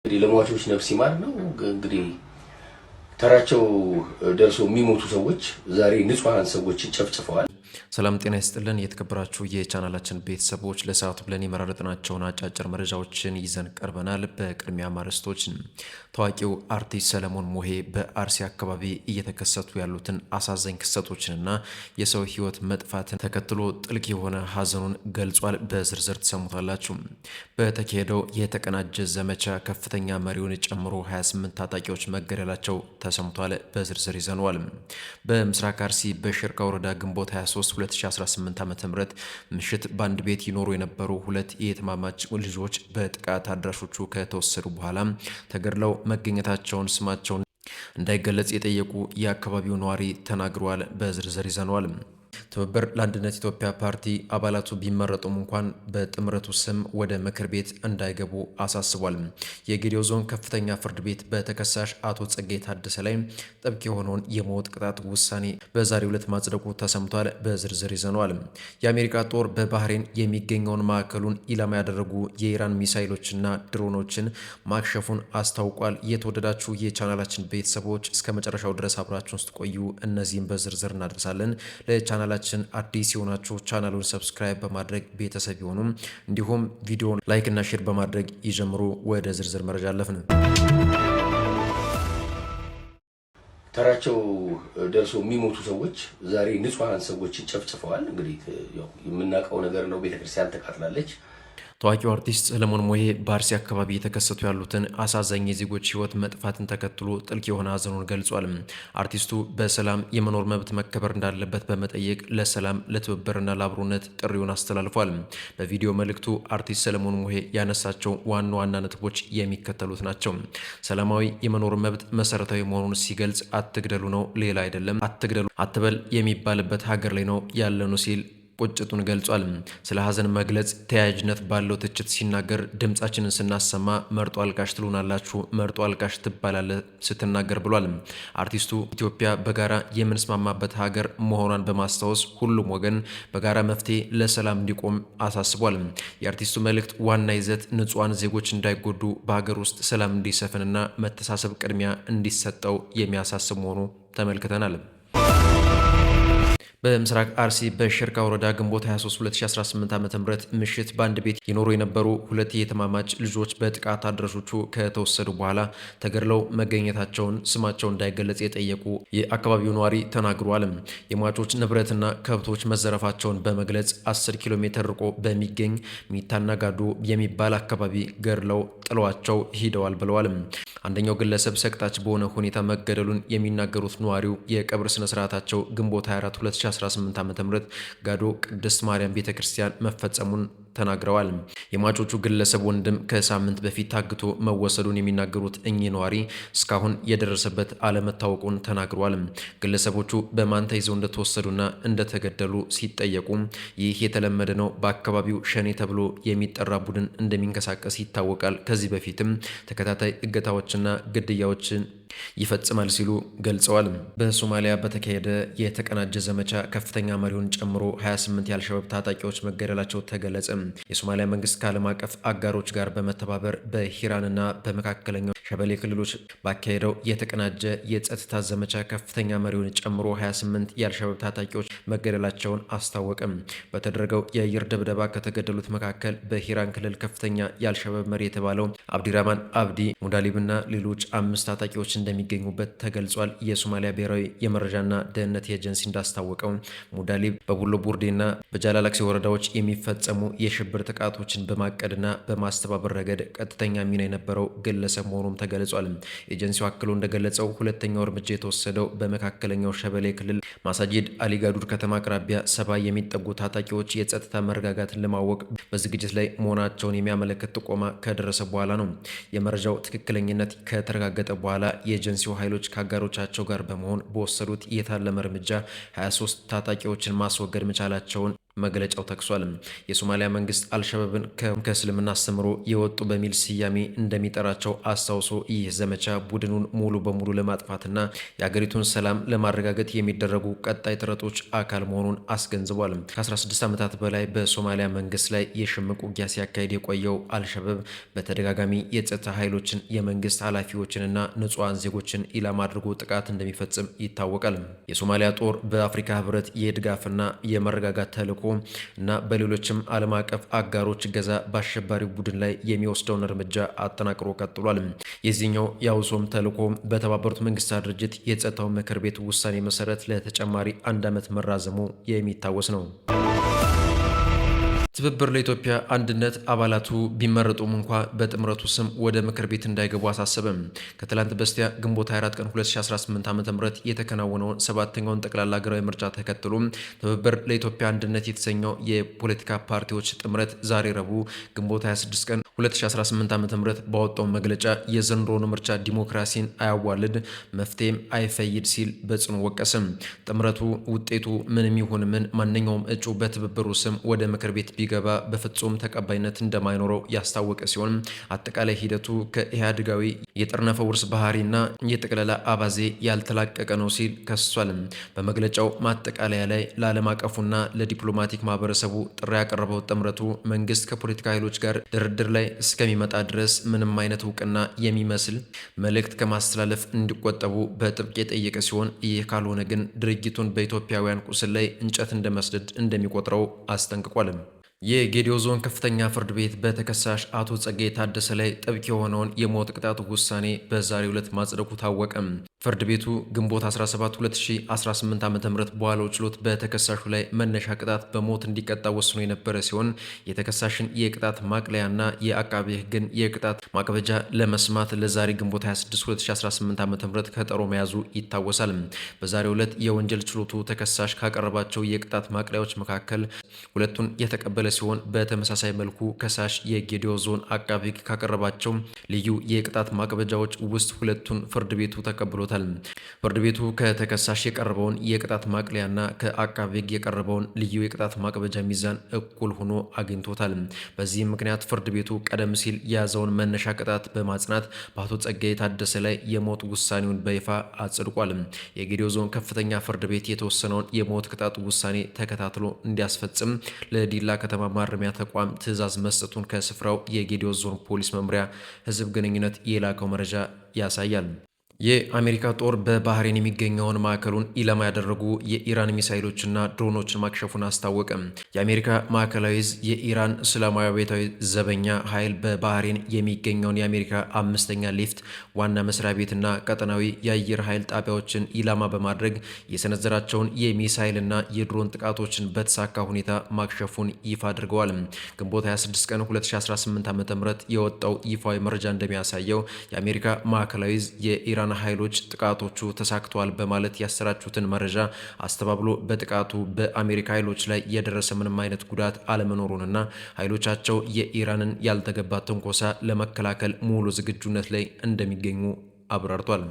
እንግዲህ ለሟቾች ነፍስ ይማር ነው። እንግዲህ ተራቸው ደርሶ የሚሞቱ ሰዎች ዛሬ ንጹሐን ሰዎችን ጨፍጭፈዋል። ሰላም ጤና ይስጥልን። የተከበራችሁ የቻናላችን ቤተሰቦች፣ ለሰዓቱ ብለን የመራረጥናቸውን አጫጭር መረጃዎችን ይዘን ቀርበናል። በቅድሚያ አርዕስቶች፣ ታዋቂው አርቲስት ሰለሞን ሞሄ በአርሲ አካባቢ እየተከሰቱ ያሉትን አሳዛኝ ክስተቶችንና የሰው ሕይወት መጥፋትን ተከትሎ ጥልቅ የሆነ ሀዘኑን ገልጿል። በዝርዝር ትሰሙታላችሁ። በተካሄደው የተቀናጀ ዘመቻ ከፍተኛ መሪውን ጨምሮ 28 ታጣቂዎች መገደላቸው ተሰምቷል። በዝርዝር ይዘነዋል። በምስራቅ አርሲ በሽርካ ወረዳ ግንቦት 23 2018 ዓ ም ምሽት በአንድ ቤት ይኖሩ የነበሩ ሁለት የእህትማማች ልጆች በጥቃት አድራሾቹ ከተወሰዱ በኋላ ተገድለው መገኘታቸውን ስማቸውን እንዳይገለጽ የጠየቁ የአካባቢው ነዋሪ ተናግረዋል። በዝርዝር ይዘነዋል። ትብብር ለአንድነት ኢትዮጵያ ፓርቲ አባላቱ ቢመረጡም እንኳን በጥምረቱ ስም ወደ ምክር ቤት እንዳይገቡ አሳስቧል። የጌዴኦ ዞን ከፍተኛ ፍርድ ቤት በተከሳሽ አቶ ጸጋዬ ታደሰ ላይ ጥብቅ የሆነውን የሞት ቅጣት ውሳኔ በዛሬው ዕለት ማጽደቁ ተሰምቷል። በዝርዝር ይዘነዋል። የአሜሪካ ጦር በባህሬን የሚገኘውን ማዕከሉን ኢላማ ያደረጉ የኢራን ሚሳይሎችና ድሮኖችን ማክሸፉን አስታውቋል። የተወደዳችሁ የቻናላችን ቤተሰቦች፣ እስከ መጨረሻው ድረስ አብራችሁን ስትቆዩ እነዚህን በዝርዝር እናደርሳለን። ለቻናላችን አዲስ የሆናችሁ ቻናሉን subscribe በማድረግ ቤተሰብ ይሆኑም፣ እንዲሁም ቪዲዮን like እና share በማድረግ ይጀምሩ። ወደ ዝርዝር መረጃ አለፍን። ተራቸው ደርሶ የሚሞቱ ሰዎች ዛሬ ንጹሐን ሰዎችን ጨፍጭፈዋል። እንግዲህ የምናውቀው ነገር ነው። ቤተክርስቲያን ተቃጥላለች። ታዋቂው አርቲስት ሰለሞን ሞሄ በአርሲ አካባቢ የተከሰቱ ያሉትን አሳዛኝ የዜጎች ሕይወት መጥፋትን ተከትሎ ጥልቅ የሆነ ሀዘኑን ገልጿል። አርቲስቱ በሰላም የመኖር መብት መከበር እንዳለበት በመጠየቅ ለሰላም፣ ለትብብርና ለአብሮነት ጥሪውን አስተላልፏል። በቪዲዮ መልእክቱ አርቲስት ሰለሞን ሞሄ ያነሳቸው ዋና ዋና ነጥቦች የሚከተሉት ናቸው። ሰላማዊ የመኖር መብት መሰረታዊ መሆኑን ሲገልጽ አትግደሉ ነው፣ ሌላ አይደለም። አትግደሉ አትበል የሚባልበት ሀገር ላይ ነው ያለኑ ሲል ቁጭቱን ገልጿል። ስለ ሀዘን መግለጽ ተያያዥነት ባለው ትችት ሲናገር ድምጻችንን ስናሰማ መርጦ አልቃሽ ትሉናላችሁ፣ መርጦ አልቃሽ ትባላለ ስትናገር ብሏል። አርቲስቱ ኢትዮጵያ በጋራ የምንስማማበት ሀገር መሆኗን በማስታወስ ሁሉም ወገን በጋራ መፍትሄ ለሰላም እንዲቆም አሳስቧል። የአርቲስቱ መልእክት ዋና ይዘት ንጹሐን ዜጎች እንዳይጎዱ፣ በሀገር ውስጥ ሰላም እንዲሰፍንና መተሳሰብ ቅድሚያ እንዲሰጠው የሚያሳስብ መሆኑ ተመልክተናል። በምስራቅ አርሲ በሽርካ ወረዳ ግንቦት 23 2018 ዓ ም ምሽት በአንድ ቤት ይኖሩ የነበሩ ሁለት የእህትማማች ልጆች በጥቃት አድራሾቹ ከተወሰዱ በኋላ ተገድለው መገኘታቸውን ስማቸው እንዳይገለጽ የጠየቁ የአካባቢው ነዋሪ ተናግረዋል። የሟቾች ንብረትና ከብቶች መዘረፋቸውን በመግለጽ 10 ኪሎ ሜትር ርቆ በሚገኝ ሚታና ጋዶ የሚባል አካባቢ ገድለው ጥለዋቸው ሂደዋል ብለዋል። አንደኛው ግለሰብ ሰቅጣጭ በሆነ ሁኔታ መገደሉን የሚናገሩት ነዋሪው የቀብር ስነስርዓታቸው ግንቦት 24 2018 ዓ.ም ጋዶ ቅድስት ማርያም ቤተ ክርስቲያን መፈጸሙን ተናግረዋል። የሟቾቹ ግለሰብ ወንድም ከሳምንት በፊት ታግቶ መወሰዱን የሚናገሩት እኚህ ነዋሪ እስካሁን የደረሰበት አለመታወቁን ተናግረዋል። ግለሰቦቹ በማን ተይዘው እንደተወሰዱና እንደተገደሉ ሲጠየቁ ይህ የተለመደ ነው፣ በአካባቢው ሸኔ ተብሎ የሚጠራ ቡድን እንደሚንቀሳቀስ ይታወቃል። ከዚህ በፊትም ተከታታይ እገታዎችና ግድያዎችን ይፈጽማል ሲሉ ገልጸዋል። በሶማሊያ በተካሄደ የተቀናጀ ዘመቻ ከፍተኛ መሪውን ጨምሮ 28 የአልሸባብ ታጣቂዎች መገደላቸው ተገለጸ። የሶማሊያ መንግስት ከዓለም አቀፍ አጋሮች ጋር በመተባበር በሂራንና በመካከለኛው ሸበሌ ክልሎች ባካሄደው የተቀናጀ የጸጥታ ዘመቻ ከፍተኛ መሪውን ጨምሮ 28 የአልሸባብ ታጣቂዎች መገደላቸውን አስታወቀም። በተደረገው የአየር ድብደባ ከተገደሉት መካከል በሂራን ክልል ከፍተኛ የአልሸባብ መሪ የተባለው አብዲራማን አብዲ ሙዳሊብና ሌሎች አምስት ታጣቂዎች እንደሚገኙበት ተገልጿል። የሶማሊያ ብሔራዊ የመረጃና ደህንነት ኤጀንሲ እንዳስታወቀው ሙዳሊብ በቡሎ ቡርዴና በጃላላክሲ ወረዳዎች የሚፈጸሙ የሽብር ጥቃቶችን በማቀድና በማስተባበር ረገድ ቀጥተኛ ሚና የነበረው ግለሰብ መሆኑም ተገልጿል። ኤጀንሲው አክሎ እንደገለጸው ሁለተኛው እርምጃ የተወሰደው በመካከለኛው ሸበሌ ክልል ማሳጂድ አሊጋዱር ከተማ አቅራቢያ 70 የሚጠጉ ታጣቂዎች የጸጥታ መረጋጋትን ለማወቅ በዝግጅት ላይ መሆናቸውን የሚያመለክት ጥቆማ ከደረሰ በኋላ ነው። የመረጃው ትክክለኝነት ከተረጋገጠ በኋላ የኤጀንሲው ኃይሎች ከአጋሮቻቸው ጋር በመሆን በወሰዱት የታለመ እርምጃ 23 ታጣቂዎችን ማስወገድ መቻላቸውን መግለጫው ጠቅሷል። የሶማሊያ መንግስት አልሸባብን ከእስልምና አስተምሮ የወጡ በሚል ስያሜ እንደሚጠራቸው አስታውሶ ይህ ዘመቻ ቡድኑን ሙሉ በሙሉ ለማጥፋትና የአገሪቱን ሰላም ለማረጋገጥ የሚደረጉ ቀጣይ ጥረቶች አካል መሆኑን አስገንዝቧል። ከ16 ዓመታት በላይ በሶማሊያ መንግስት ላይ የሽምቅ ውጊያ ሲያካሂድ የቆየው አልሸባብ በተደጋጋሚ የጸጥታ ኃይሎችን፣ የመንግስት ኃላፊዎችንና ንጹሐን ዜጎችን ኢላማ አድርጎ ጥቃት እንደሚፈጽም ይታወቃል። የሶማሊያ ጦር በአፍሪካ ህብረት የድጋፍና የመረጋጋት ተልዕኮ እና በሌሎችም ዓለም አቀፍ አጋሮች እገዛ በአሸባሪው ቡድን ላይ የሚወስደውን እርምጃ አጠናክሮ ቀጥሏል። የዚህኛው የአውሶም ተልዕኮ በተባበሩት መንግስታት ድርጅት የጸጥታው ምክር ቤት ውሳኔ መሰረት ለተጨማሪ አንድ ዓመት መራዘሙ የሚታወስ ነው። ትብብር ለኢትዮጵያ አንድነት አባላቱ ቢመረጡም እንኳ በጥምረቱ ስም ወደ ምክር ቤት እንዳይገቡ አሳሰበም። ከትላንት በስቲያ ግንቦት 24 ቀን 2018 ዓ ም የተከናወነውን ሰባተኛውን ጠቅላላ ሀገራዊ ምርጫ ተከትሎ ትብብር ለኢትዮጵያ አንድነት የተሰኘው የፖለቲካ ፓርቲዎች ጥምረት ዛሬ ረቡዕ ግንቦት 26 ቀን 2018 ዓ ም ባወጣው መግለጫ የዘንድሮውን ምርጫ ዲሞክራሲን አያዋልድ መፍትሄም አይፈይድ ሲል በጽኑ ወቀስም። ጥምረቱ ውጤቱ ምንም ይሁን ምን ማንኛውም እጩ በትብብሩ ስም ወደ ምክር ቤት ቢገባ በፍጹም ተቀባይነት እንደማይኖረው ያስታወቀ ሲሆን አጠቃላይ ሂደቱ ከኢህአዴጋዊ የጠርነፈ ውርስ ባህሪና የጠቅለላ አባዜ ያልተላቀቀ ነው ሲል ከሷል። በመግለጫው ማጠቃለያ ላይ ለዓለም አቀፉና ለዲፕሎማቲክ ማህበረሰቡ ጥሪ ያቀረበው ጥምረቱ መንግስት ከፖለቲካ ኃይሎች ጋር ድርድር ላይ እስከሚመጣ ድረስ ምንም አይነት እውቅና የሚመስል መልእክት ከማስተላለፍ እንዲቆጠቡ በጥብቅ የጠየቀ ሲሆን ይህ ካልሆነ ግን ድርጊቱን በኢትዮጵያውያን ቁስል ላይ እንጨት እንደመስደድ እንደሚቆጥረው አስጠንቅቋል። የጌዲዮ ዞን ከፍተኛ ፍርድ ቤት በተከሳሽ አቶ ጸጋዬ ታደሰ ላይ ጥብቅ የሆነውን የሞት ቅጣት ውሳኔ በዛሬው ዕለት ማጽደቁ ታወቀ። ፍርድ ቤቱ ግንቦት 17 2018 ዓ.ም በዋለው ችሎት በተከሳሹ ላይ መነሻ ቅጣት በሞት እንዲቀጣ ወስኖ የነበረ ሲሆን የተከሳሽን የቅጣት ማቅለያና የአቃቤ ሕግን የቅጣት ማክበጃ ለመስማት ለዛሬ ግንቦት 26 2018 ዓ.ም ቀጠሮ መያዙ ይታወሳል። በዛሬው ዕለት የወንጀል ችሎቱ ተከሳሽ ካቀረባቸው የቅጣት ማቅለያዎች መካከል ሁለቱን የተቀበለ ሲሆን በተመሳሳይ መልኩ ከሳሽ የጌዲዮ ዞን አቃቤ ሕግ ካቀረባቸው ልዩ የቅጣት ማክበጃዎች ውስጥ ሁለቱን ፍርድ ቤቱ ተቀብሎታል። ፍርድ ቤቱ ከተከሳሽ የቀረበውን የቅጣት ማቅለያና ከአቃቤ ሕግ የቀረበውን ልዩ የቅጣት ማክበጃ ሚዛን እኩል ሆኖ አግኝቶታል። በዚህም ምክንያት ፍርድ ቤቱ ቀደም ሲል የያዘውን መነሻ ቅጣት በማጽናት በአቶ ጸጋዬ ታደሰ ላይ የሞት ውሳኔውን በይፋ አጽድቋል። የጌዲዮ ዞን ከፍተኛ ፍርድ ቤት የተወሰነውን የሞት ቅጣት ውሳኔ ተከታትሎ እንዲያስፈጽም ለዲላ ከተማ ማረሚያ ተቋም ትዕዛዝ መስጠቱን ከስፍራው የጌዲዮ ዞን ፖሊስ መምሪያ ህዝብ ግንኙነት የላከው መረጃ ያሳያል። የአሜሪካ ጦር በባህሬን የሚገኘውን ማዕከሉን ኢላማ ያደረጉ የኢራን ሚሳይሎችና ድሮኖችን ማክሸፉን አስታወቀ። የአሜሪካ ማዕከላዊ ዕዝ የኢራን እስላማዊ አብዮታዊ ዘበኛ ኃይል በባህሬን የሚገኘውን የአሜሪካ አምስተኛ fleet ዋና መስሪያ ቤትና ቀጠናዊ የአየር ኃይል ጣቢያዎችን ኢላማ በማድረግ የሰነዘራቸውን የሚሳይልና የድሮን ጥቃቶችን በተሳካ ሁኔታ ማክሸፉን ይፋ አድርገዋል። ግንቦት 26 ቀን 2018 ዓ.ም የወጣው ይፋዊ መረጃ እንደሚያሳየው የአሜሪካ ማዕከላዊ ዕዝ የኢራን ኃይሎች ጥቃቶቹ ተሳክተዋል በማለት ያሰራጩትን መረጃ አስተባብሎ በጥቃቱ በአሜሪካ ኃይሎች ላይ የደረሰ ምንም አይነት ጉዳት አለመኖሩንና ኃይሎቻቸው የኢራንን ያልተገባ ትንኮሳ ለመከላከል ሙሉ ዝግጁነት ላይ እንደሚገኙ አብራርቷል።